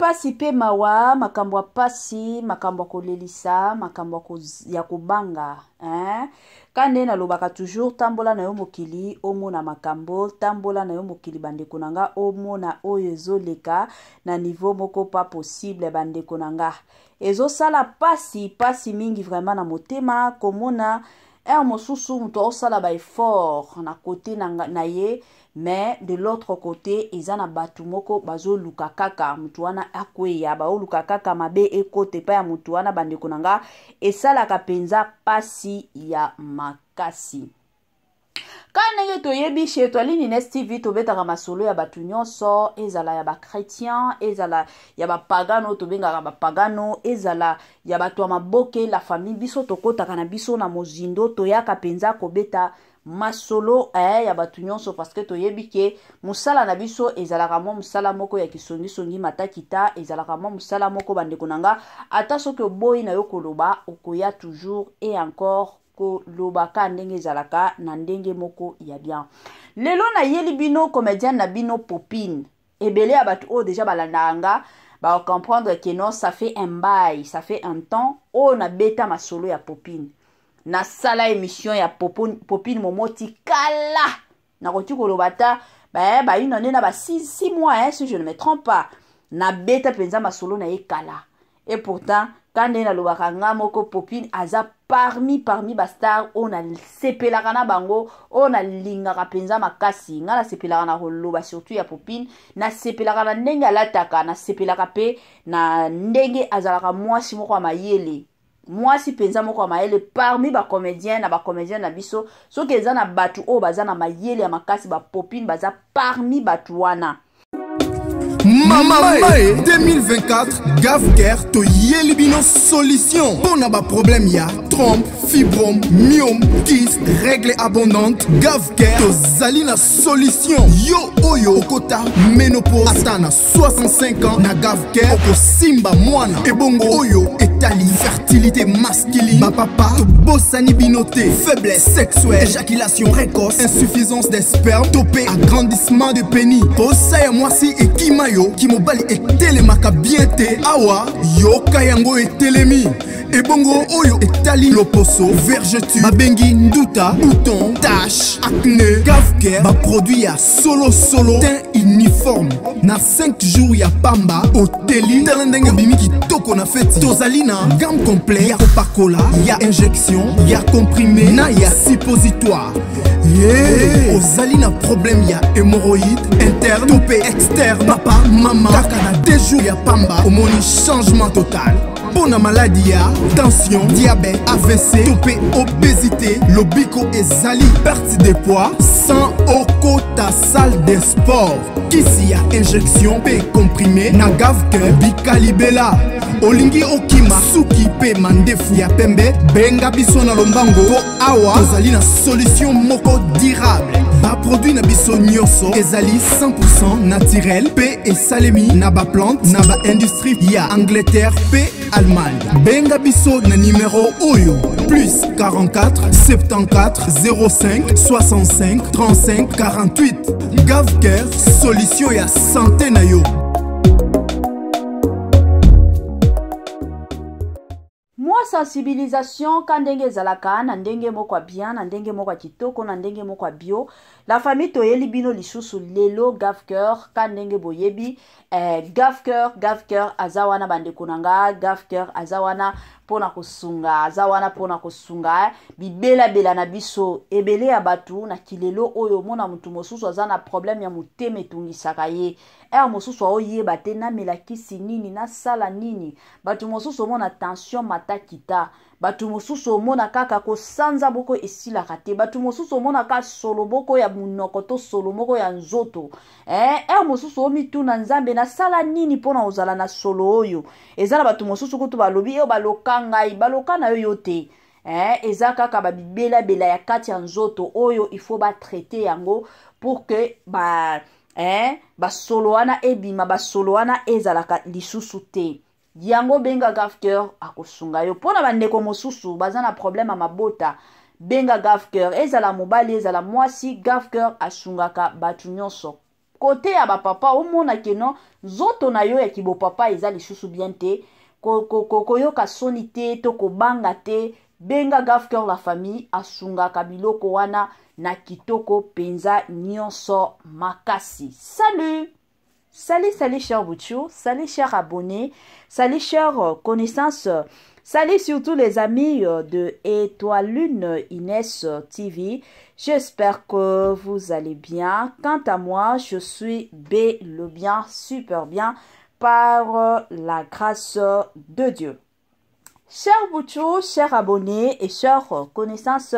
Pasi pe mawa, makambo ya pasi, makambo ya kolelisa, makambo ya kobanga hein? Ka nde nalobaka toujours, tambola na yo mokili omona makambo, tambola na yo mokili bandeko na nga, omona oyo ezoleka na niveau moko pas possible bandeko na nga. Ezosala pasi, pasi mingi vraiment na motema komona heure mosusu moto aosala ba effort na kote na, na ye, mais de l'autre côté eza na bato moko bazoluka kaka moto wana akweya, baoluka kaka mabe ekota epai ya moto wana. Bandeko na nga, esalaka mpenza pasi ya makasi. Ka ndenge toyebi chez Etoile Ines TV, tobetaka masolo ya bato nyonso, ezala ya bachrétien, ezala ya bapagano, tobengaka bapagano, ezala ya bato ya maboke, la famille. Biso tokotaka na biso na mozindo, toyaka mpenza kobeta masolo ya bato nyonso, parce que toyebi ke mosala na biso ezalaka mwa mosala moko ya kisongisongi matakita, ezalaka mwa mosala moko bandeko na nga, ata soki oboyi na yo koloba, okoya toujours et encore kolobaka ndenge ezalaka na ndenge moko ya bien. Lelo nayeli bino comédienne na bino Popine. Ebele ya bato oyo deja balandaka nga bacomprendre que non, ça fait un bail, ça fait un temps oyo nabeta masolo ya Popine. Nasala émission ya Popine Momoti kala, nakoki koloba ata bayino nde na ba 6 mois hein, si je ne me trompe pas, nabeta mpenza masolo na ye kala. Et pourtant, ka nde nalobaka nga moko, Popine aza parmi bastar oyo nasepelaka na bango, oyo nalingaka mpenza makasi. Nga nasepelaka na koloba surtout ya Popine, nasepelaka na ndenge alataka, nasepelaka mpe na ndenge azalaka mwasi moko ya mayele, mwasi mpenza moko ya mayele parmi bacomédien na bacomédien na biso. Soki eza na bato oyo baza na mayele ya makasi, bapopine baza parmi bato wana. Mama Mae 2024, Gavcare toyeli bino solution mpo na baproblème ya trompe, fibrome, myome, kyste, règle abondante. Gavcare tozali na solution. Yo oyo okota ménopause ata na 65 ans, na Gavcare okosimba mwana. Ebongo oyo etali fertilité masculine, bapapa tobosani bino te. Faiblesse sexuelle, éjaculation précoce, insuffisance des sperme to mpe agrandissement de pénis, posa ya mwasi ekima yo, kimobali etelemaka bien te, awa yoka yango etelemi. Ebongo oyo etali loposo, vergeture babengi nduta, bouton, tache, acné, Gavcare baproduit ya solo solo, teint uniforme na 5 jours ya pamba, oteli, tala ndenge obimi kitoko na feti. Tozali na gamme complet ya kopakola, ya injection, ya comprimé na ya suppositoire. Yeah. Ozali na problème ya hémorroïde interne to mpe externe, papa, mama, kaka na 2 jours ya pamba omoni changement total. Mpo na maladi ya tension, diabète, AVC to mpe obésité, lobiko ezali, perte de poids sans okota salle de sport, kisi ya injection mpe comprimé na Gavcare bikalibela. Olingi okima suki mpe mandefu ya pembe, benga biso na lombango mpo awa tozali na solution moko durable. Baproduit na biso nyonso ezali 100% naturel mpe esalemi na baplante na baindustrie ya Angleterre mpe Allemagne. Benga biso na numero oyo: plus 44 74 05 65 35 48. Gavcare, solution ya santé na yo. Mwa sensibilisation ka ndenge ezalaka na ndenge moko ya bien, na ndenge moko ya kitoko, na ndenge moko ya bio. La famille, toyeli bino lisusu lelo Gavcare. Ka ndenge boyebi, Gavcare, Gavcare aza wana bandeko na nga. Gavcare aza wana mpona kosunga, aza wana mpona kosunga bibelabela na biso. Ebele ya bato na kilelo oyo, omona motu mosusu aza na problème ya motema, etungisaka ye, heure mosusu aoyeba te namela kisi nini, nasala nini. Bato mosusu omona tension matakita, bato mosusu omona kaka kosanza moko esilaka te, bato mosusu omona kaka solo moko ya monoko to solo moko ya nzoto. Heure mosusu omituna: Nzambe, nasala nini mpona kozala na solo oyo? Eza na bato mosusu kutu balobi oyo baloka ngai, baloka na yo yo te. Eza kaka babibelabela ya kati ya nzoto oyo il faut batraite yango pour que ba basolo wana ebima, basolo wana ezalaka lisusu te. Yango benga Gavcare, akosunga yo. Mpo na bandeko mosusu baza na problème ya mabota, benga Gavcare, ezala mobali, ezala mwasi, Gavcare asungaka bato nyonso. kote ya bapapa omona ke non, nzoto na yo ya kibopapa eza lisusu bien te, koyoka soni te to kobanga te. Benga Gaf Cœur la famille, asungaka biloko wana na kitoko mpenza nyonso makasi. Salut! Salut, salut, cher Bouchou, salut, cher abonné, salut, cher connaissance, salut surtout les amis de Étoilune Inès TV. J'espère que vous allez bien. Quant à moi, je suis bel le bien, super bien, par la grâce de Dieu. Cher Bouchou, cher abonné et cher connaissance,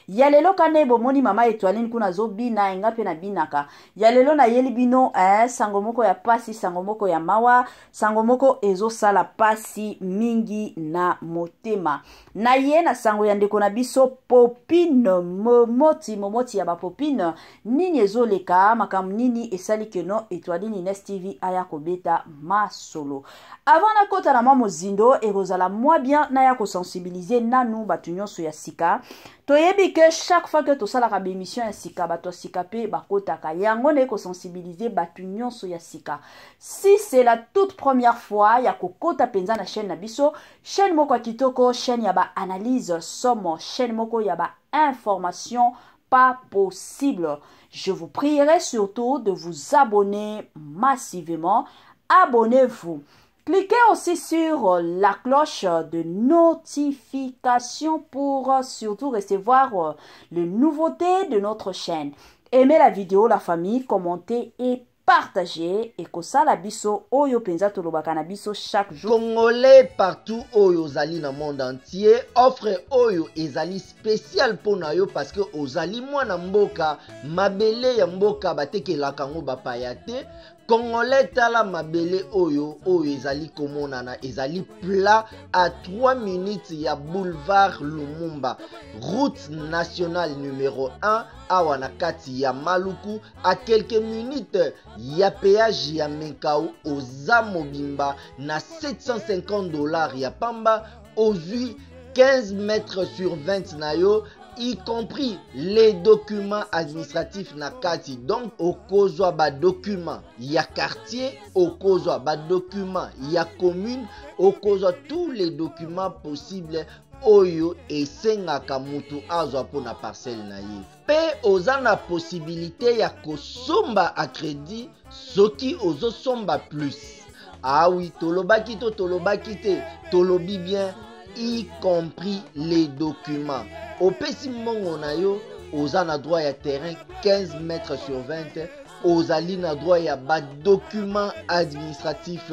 ya lelo kane bomoni mama Etoiline kuna azobina, enga mpe nabinaka. Ya lelo nayeli bino sango moko ya pasi, sango moko ya mawa, sango moko ezosala pasi mingi na motema. Na ye na sango ya ndeko na biso Popine Momoti, Momoti ya ba Popine, nini ezoleka, makambo nini esali keno Etoiline Ines TV aya kobeta masolo. Avant nakota na mwa mozindo, ekozala mwa bien naya kosensibiliser nanu bato nyonso ya sika. Toyebi ke chaque fois que tosalaka baémission ya sika, bato ya sika mpe bakotaka. Yango nde kosensibiliser bato nyonso ya sika. Si c'est la toute première fois ya kokota mpenza na chaîne na biso, chaîne moko ya kitoko, chaîne ya baanalyse somo, chaîne moko ya bainformation pas possible, je vous prierai surtout de vous abonner massivement. Abonnez-vous. Cliquez aussi sur la cloche de notification pour surtout recevoir les nouveautés de notre chaîne. Aimez la vidéo, la famille, commentez et partagez. Ekosala biso oyo penza tolobaka na biso chaque jour. Congolais partout oyo ozali na monde entier, offre oyo ezali spécial mpona yo parce que ozali mwana mboka. Mabele ya mboka batekelaka yango bapaya te. Congolais, tala mabele oyo, oyo ezali komonana, ezali plat à 3 minutes ya boulevard Lumumba, route nationale numéro 1, awa na kati ya Maluku, à quelques minutes ya péage ya Menkao. Oza mobimba na 750 $ ya pamba, ozwi 15 mètres sur 20 na yo, y compris les documents administratifs na kati. Donc okozwa badocument ya quartier, okozwa badocument ya commune, okozwa tous les documents possibles oyo esengaka mutu azwa mpona parcelle na ye. Mpe oza na possibilité ya kosomba à crédit soki ozosomba plus. Ah oui, tolobaki to tolobaki te? Tolobi bien, y compris les documents. Opesi mbongo na yo, oza na droit ya terrain 15 mètres sur 20, ozali na droit ya badocument administratif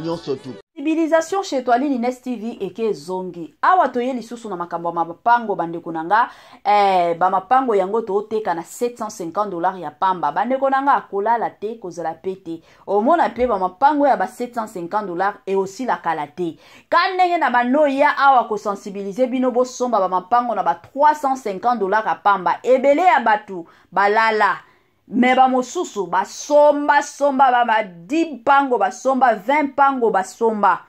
nyonso tu. Sensibilisation chez Etoiline Ines TV eke ezongi awa. Toye lisusu na makambo ya mapango, bandeko na nga. Bamapango yango tooteka na 750 $ ya pamba. Bandeko na nga, kolala te, kozala pe te. Omona mpe bamapango ya ba 750 $ eosila kala te. Ka ndenge na banoya awa kosensibiliser bino, bosomba bamapango na ba 350 $ ya pamba. Ebele ya bato balala, me bamosusu basombasomba ba 10 mpango, basomba 20 mpango, basomba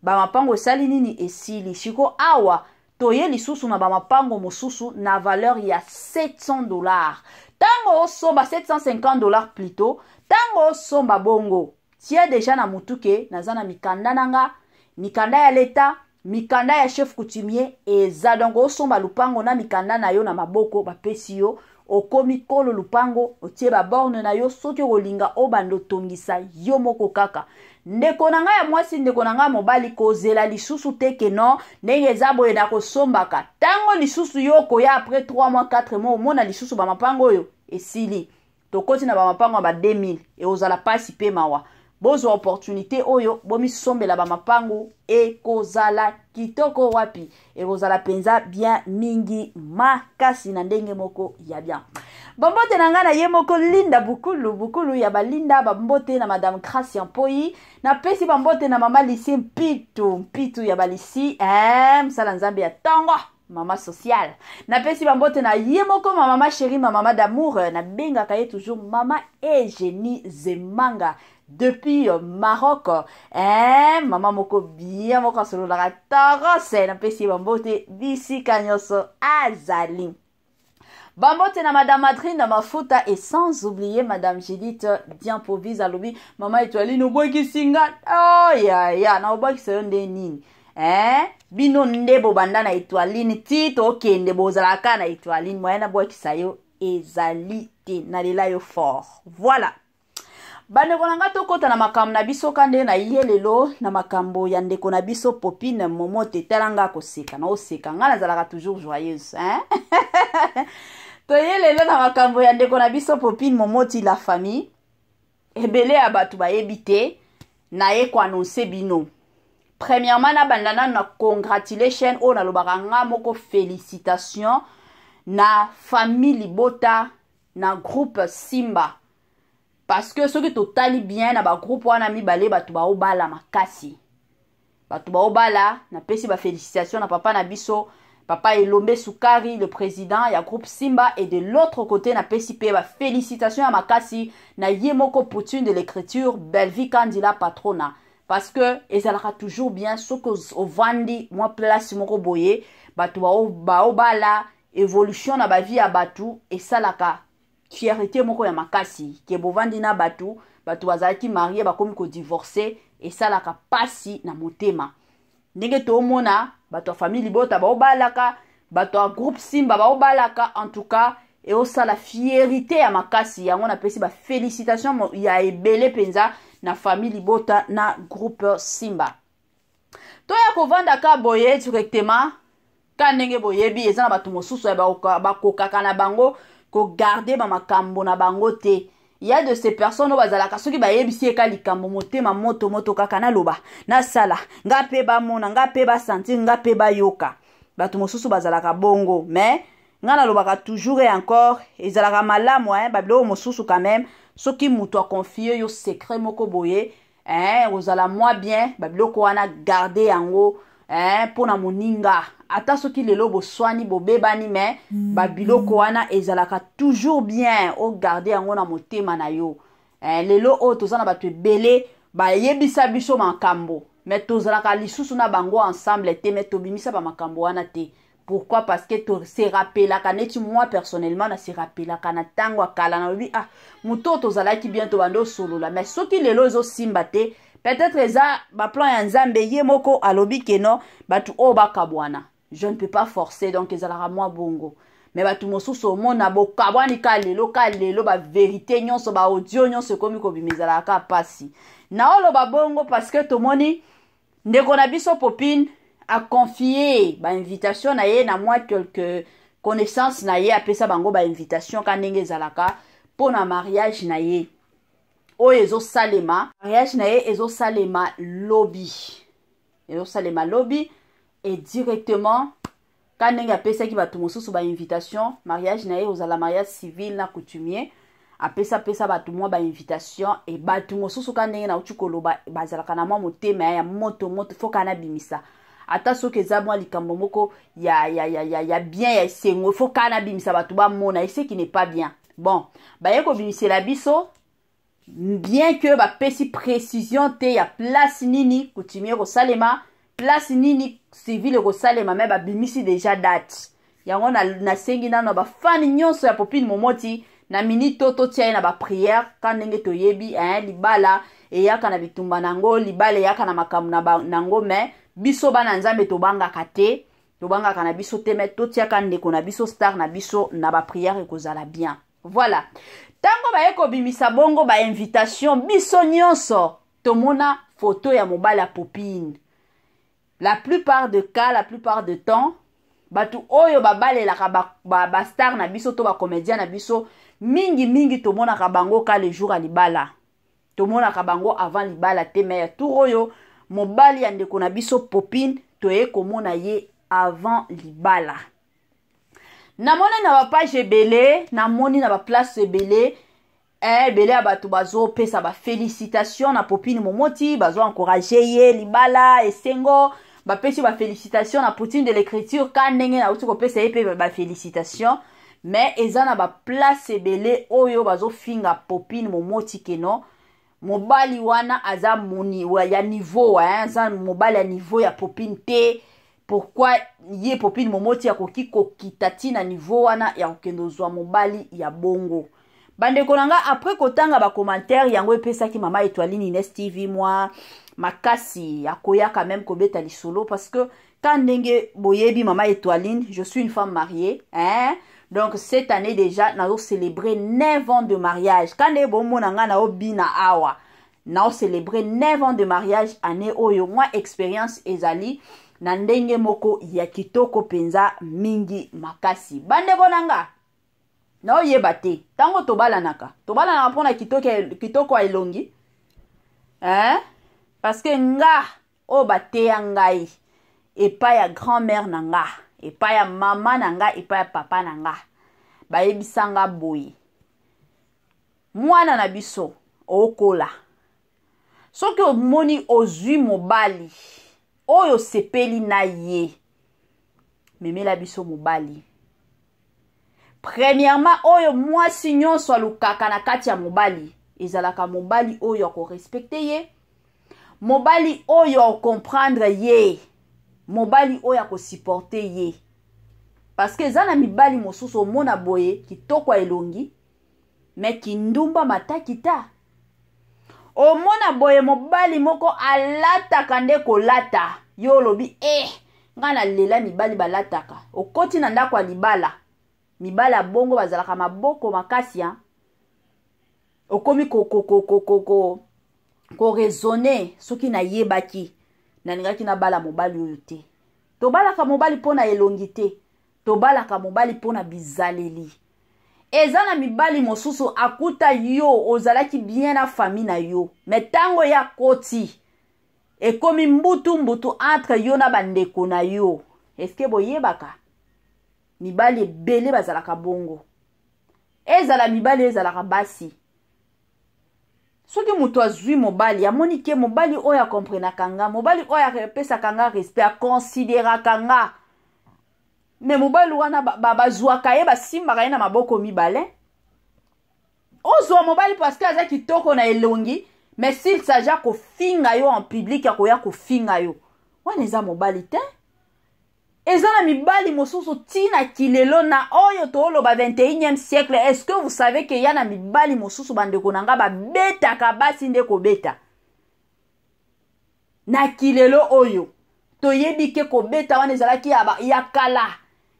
bamapango, esali nini? Esili. Siko awa toye lisusu na bamapango mosusu na valeur ya 700 $. Ntango osomba 750 $ plutôt, ntango osomba bongo, tia deja na mutu ke naza na mikanda na nga, mikanda ya leta, mikanda ya chef coutumier eza. Donc osomba lupango na mikanda na yo na maboko, bapesi yo, okomi kolo lupango, otie baborne na yo. Soki okolinga obanda otongisa yo moko kaka, ndeko na ngai ya mwasi, ndeko na ngai ya mobali, kozela lisusu te ke non, ndenge eza boye na kosombaka. Ntango lisusu yo okoya après 3 mois, 4 mois, omona lisusu bamapango oyo esili, tokoti na bamapango ya ba 2000, ekozala mpasi mpe mawa. Bozwa opportunité oyo, bomisombela bamapango, ekozala kitoko wapi, ekozala mpenza bien mingi makasi na ndenge moko ya bien. Bambote na ngai na ye moko Linda Bukulu, Bukulu ya balinda. Bambote na Madame Gracia Mpoi, napesi bambote na Mama Lisi Mpitu, Mpitu ya balisi, mosala Nzambe ya ntongo, mama sociale. Napesi bambote na ye moko ma mama chérie, ma mama d'amour, nabengaka ye toujours Mama Eugénie Zemanga depuis Maroc, mama moko bien, moko asololaka torose. Napesi ye bambote bisika nyonso azali. Bambote na Madame Madrine Mafuta et sans oublier Madame Judith Diamprovise alobi Mama Etoiline obwakisi nga oh ya ya na obwakisa yo nde nini eh bino nde bobanda na Etoiline ti tokende bozalaka na Etoiline moyen nabwakisa yo ezali te nalela yo fort voilà. Bandeko na nga, tokɔta na makambo na biso ka nde na ye lelo na makambo ya ndeko na biso Popine Momote. Tala nga koseka na oseka, nga nazalaka toujours joyeuse, hein? Toye lelo na makambo ya ndeko na biso Popine Momoti. La famille, ebele ya bato bayebi te. Naye koannoncer bino, premièrement, nabanda nanu na congratulation oyo nalobaka nga moko, félicitation na famille Libota, na groupe Simba, parce que soki totali bien na bagroupe wana mibale, bato baobala makasi, bato baobala. Napesi bafélicitation na papa na biso, papa Elombe Sukari, le président ya groupe Simba, et de l'autre côté napesi mpe bafélicitation ya makasi na ye moko Poutine de l'écriture, Belvi Kandila Patrona, parce que ezalaka toujours bien soki ovandi mwa place moko boye, bato baobala, évolution na bavie ya bato esalaka fierté moko ya makasi. Ke bovandi na bato, bato bazalaki mariés, bakomi kodivorcer, esalaka pasi na motema. Ndenge toomona bato ya famille Libota baobalaka, bato ya groupe Simba baobalaka, en tout cas eosala fierté ya makasi. Yango napesi bafélicitation ya ebele mpenza na famille Libota, na groupe Simba. Toya kovanda boye directement ka ndenge boyebi, eza na bato mosusu ya bakokaka na bango kogarder bamakambo na bango te. Ya de ces personnes oyo bazalaka, soki bayebisi ye ka likambo, motema moto moto kaka, naloba, nasala, nga mpe bamona, nga mpe basentir, nga mpe bayoka. Bato mosusu bazalaka bongo, mais nga nalobaka toujours et encore, ezalaka malamu, hein, babiloko mosusu quand même, soki moto aconfier yo secret moko boye, hein, ozala mwa bien, babiloko wana garde yango, hein, mpo na moninga. Ata soki lelo boswani, bobebani, mais babiloko wana ezalaka toujours bien ogarder yango na motema na yo, hein. Lelo oyo toza na bato ebele bayebisa biso makambo, mais tozalaka lisusu na bango ensemble te, mais tobimisa bamakambo wana te. Pourquoi? Parce que tose rappelaka, neti moi personnellement na se rappelaka na ntango ya kala, nalobi: ah, moto oyo tozalaki bien, tobanda osolola, mais soki lelo ezosimba te, peut-être eza baplan ya Nzambe. Ye moko alobi ke non, bato oyo bakabwana, je ne peux pas forcer. Donc ezalaka mwa bongo. Mais bato mosusu omona bokabwani ka lelo, ka lelo bavérité nyonso, baaudio nyonso ekomi kobima, ezalaka ka mpasi. Naoloba bongo parce que tomoni ndeko na biso Popine aconfier bainvitation na ye na mwa quelque connaissance na ye, apesa bango bainvitation ka ndenge ezalaka mpo na mariage na ye oyo ezosalema. Mariage na ye ezosalema lobi, ezosalema lobi. Et directement ka ndenge apesaki bato mosusu bainvitation, mariage na ye ozala mariage civil na coutumier, apesapesa bato mwa bainvitation. E bato mosusu, ka ndenge nauti koloba, bazalaka na mwa motema ya moto moto, faut ka nabimisa, ata soki eza mwa likambo moko ya bien, ya esengo, faut ka nabimisa, bato bamona, et ce qui n'est pas bien. Bon, baye kobimisela biso, bien que bapesi précision te ya place nini coutumier kosalema, place nini civile ekosalema, mais babimisi déjà date yango. Nasengi nano bafani nyonso ya Popine Momoti na minute to totia ye na baprière. Ka ndenge toyebi, hein, libala eyaka na bitumba nango, libala eyaka na makambo nango, mais biso bana Nzambe tobangaka te, tobangaka na biso te, mais totiaka ndeko na biso, star na biso, na baprière, ekozala bien. Voilà, ntango baye kobimisa bongo bainvitation, biso nyonso tomona foto ya mobali ya Popine. La plupart de cas, la plupart de temps, bato oyo babalelaka bastar ba, ba na biso to bacomédien na biso, mingimingi tomonaka bango ka le jour ya libala, tomonaka bango avant libala te. Mais ya tour oyo, mobali ya ndeko na biso Popine, toye komona ye avant libala. Namoni na bapage ebele, namoni na baplace ebele, ebele ya bato bazopesa bafélicitation na Popine Momoti, bazoencourager ye, libala esengo. Bapesi bafélicitation na Poutine de l'écriture, ka ndenge nauti kopesa ye mpe bafélicitation. Mais eza na baplace ebele oyo bazofinga Popine Momoti ke non, mobali wana aza moni ya niveau, hein, aza mobali ya niveau ya Popine te. Pourquoi ye Popine Momoti akoki kokita ti na niveau wana ya kokende ozwa mobali ya bongo? Bandeko na nga, après kotanga bacommentaire yango epesaki mama Etoiline Ines TV mwa makasi ya koya quand même kobeta lisolo, parce que ka ndenge boyebi mama Etoiline, je suis une femme mariée, hein? Donc cette année déjà nazo célébrer 9 ans de mariage. Ka ndenge bomona nga naobina awa, nao célébrer 9 ans de mariage année oyo. Mwa expérience ezali na ndenge moko ya kitoko mpenza mingi makasi. Bandeko na nga, naoyeba te ntango tobalanaka, tobalanaka mpona kitoko ya elongi, hein? Parce que nga oyo bateya ngai epai ya grand-mère na nga, epai ya mama na nga, epai ya papa na nga, bayebisa nga boye: mwana na biso okola, soki omoni ozwi mobali oyo osepeli na ye, memela biso mobali. Premièrement, oyo mwasi nyonso alukaka na kati ya mobali ezalaka mobali oyo akorespecter ye, mobali oyo akocomprendre ye, mobali oyo akosupporter ye. Parce que eza na mibali mosusu, omona boye kitoko ya elongi, mais kindumba mataki ta. Omona boye mobali moko alataka nde kolata, yo olobi: "Eh, ngai nalela mibali balataka." Okoti na ndako ya libala, mibali ya bongo bazalaka maboko makasi ya okomi koraisonner: "Soki nayebaki, nalingaki nabala mobali oyo te." Tobalaka mobali mpo na elongi te, tobalaka mobali mpo na bizaleli. Eza na mibali mosusu akuta yo ozalaki bien na famille na yo, mais ntango ye akoti, ekomi mbutu mbutu entre yo na bandeko na yo. Eske boyebaka mibali ebele bazalaka bongo? Ezala mibali, ezalaka basi. Soki moto azwi mobali, amoni ke mobali oyo akomprenaka nga, mobali oyo apesaka nga respect, akonsideraka nga, mais mobali wana bazwaka ye, basimbaka ye na maboko mibale. Ozwa mobali parce que aza kitoko na elongi, mais s'il s'agit kofinga yo en public, akoya kofinga yo, wana eza mobali te. Eza na mibali mosusu ntina kilelo na oyo tooloba 21e siècle. Est-ce que vous savez ke ya na mibali mosusu, bandeko na nga, babetaka basi nde kobeta? Na kilelo oyo toyebi ke kobeta wana ezalaki ya kala,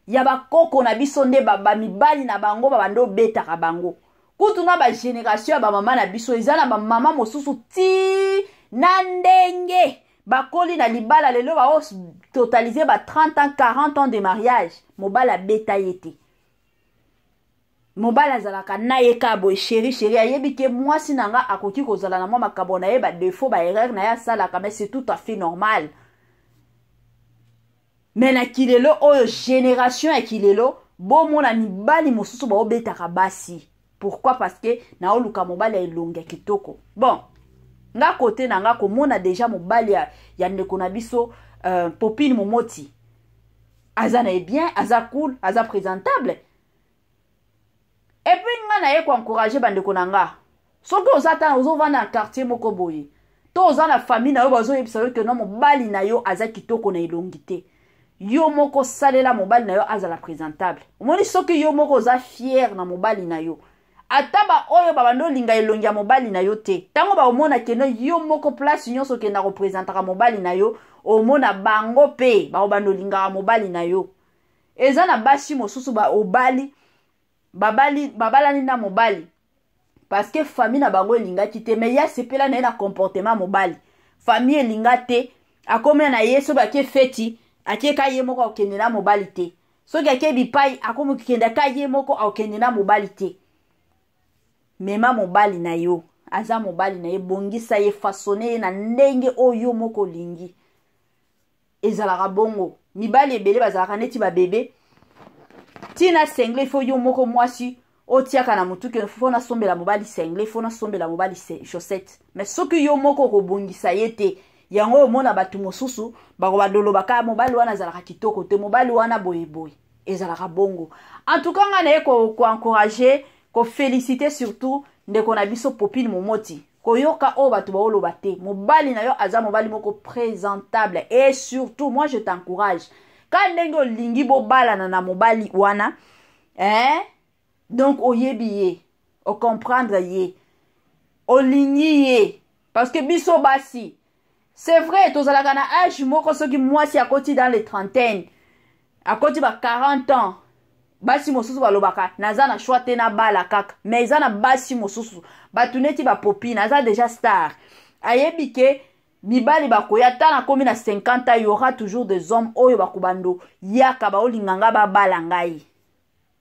ya bakoko na biso nde bamibali na bango babanda obetaka bango. Kutu na bagénération ya bamama na biso, eza na bamama mosusu ti na ndenge bakoli na libala lelo, baototaliser ba 30 ans, 40 ans de mariage, mobali abeta ye te. Mobali azalaka na ye ka boye: "Chéri, chéri." Ayebi ke mwasi na nga akoki kozala na mwa makambo na ye, badéfauts, baerreur na ye asalaka, mais c'est tout à fait normal. Mais na kilelo oyo, génération ya kilelo, bomona mibali mosusu baobetaka basi. Pourquoi? Parce que naoluka mobali ya elongi ya kitoko. Bon, nga kote na nga, komona déjà mobali ya ndeko na biso Popine Momoti aza na ye bien, aza cool, aza présentable. Et puis nga na ye koencourager bandeko na nga: soki oza ta ozovanda na quartier moko boye, to oza na famille na yo, bazoyebisa yo ke no, mobali na yo aza kitoko na elongi te, yo moko salela mobali na yo azala présentable. Omoni, soki yo moko oza fier na mobali na yo, ata baoyo babandi olinga elongi ya mobali na yo te, ntango baomona keno yo moko place nyonso okenda koprésentaka mobali na yo, omona bango mpe bakobanda olingaka mobali na yo. Eza na basi mosusu baobali babali babalani na mobali parce que famille na bango elingaki te, mais ye asepela na ye na comportement mobali. Famille elinga te, akomi na ye, soki ake feti, akeka ye moko, akokende na mobali te. Soki ake bipai, akomi kokende ka ye moko, akokende na mobali te. Mema mobali na yo, aza mobali na ye, bongisa ye, façonner ye na ndenge oyo yo moko olingi. Ezalaka bongo. Mibali ebele bazalaka neti babebe. Ntina singlet, faut yo moko mwasi otiaka na motu ke faut nasombela mobali singlet, faut nasombela mobali chaussette. Mais soki yo moko okobongisa ye te, yango omona bato mosusu bakobadolobaka: "Mobali wana azalaka kitoko te, mobali wana boyeboye." Ezalaka bongo. En tout cas, ngai naye koencourager, koféliciter surtout ndeko na biso Popine Momoti. Koyoka oyo bato baoloba te. Mobali na yo aza mobali moko présentable. Et surtout, moi je t'encourage, ka ndenge olingi bobalana na mobali wana, eh? Donc oyebi ye, ocomprendre ye, olingi ye. Parce que biso basi, c'est vrai, tozalaka na age moko, soki mwasi akoti dans les trentaines, akoti ba 40 ans, basi mosusu balobaka: "Naza na choix te, nabala kaka." Mais eza na basi mosusu, bato neti bapopine, aza déjà star, ayebi ke mibali bakoya. Ta nakomi na 50 ans, y aura toujours des hommes oyo bakobando yaka, baolinga nga, babala ngai.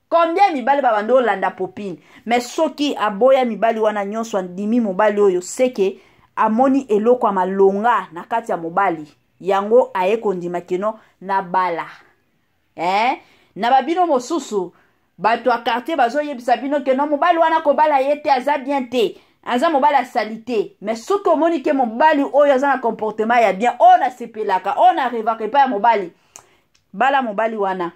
Combien mibali babandi olanda Popine? Mais soki aboya mibali wana nyonso, andimi mobali oyo, seke amoni eloko ya malonga na kati ya mobali yango, aye kondima keno na bala, eh? Na babino mosusu, bato ya quartier bazoyebisa bino keno mobali wana kobala ye te, aza bien te, aza mobali asali te. Mais soki omoni ke mobali oyo aza na comportement ya bien, oyo nasepelaka, oyo narêvaka epai ya mobali, bala mobali wana.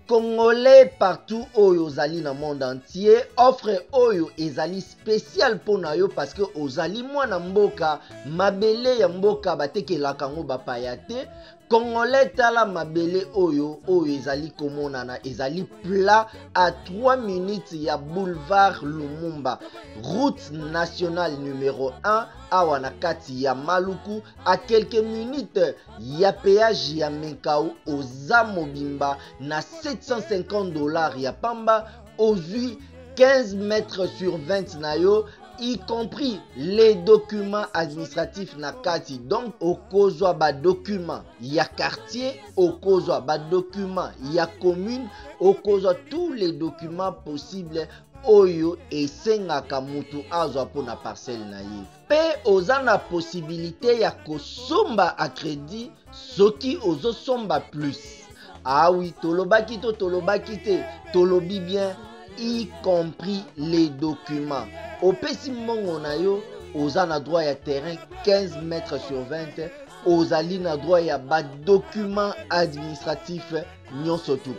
Congolais partout oyo ozali na monde entier, offre oyo ezali spécial mpo na yo, parce que ozali mwana mboka. Mabele ya mboka batekelaka yango bapaya te. Congolais, tala mabele oyo, oyo ezali komonana, ezali plat à 3 minutes ya boulevard Lumumba, route nationale numéro 1, awa na kati ya Maluku, à quelques minutes ya péage ya Menkao. Oza mobimba na 750 $ ya pamba, ozwi 15 mètres sur 20 na yo, y compris les documents administratifs na kati. Donc okozwa badocument ya quartier, okozwa badocument ya commune, okozwa tous les documents possibles oyo esengaka mutu azwa mpona parcelle na ye. Mpe oza na possibilité ya kosomba à crédit soki ozosomba plus. Awi ah tolobaki to tolobaki te? Tolobi bien, y compris les documents. Opesi mbongo na yo, oza na droit ya terrain 15 mètres sur 20, ozali na droit ya badocument administratif nyonso tu.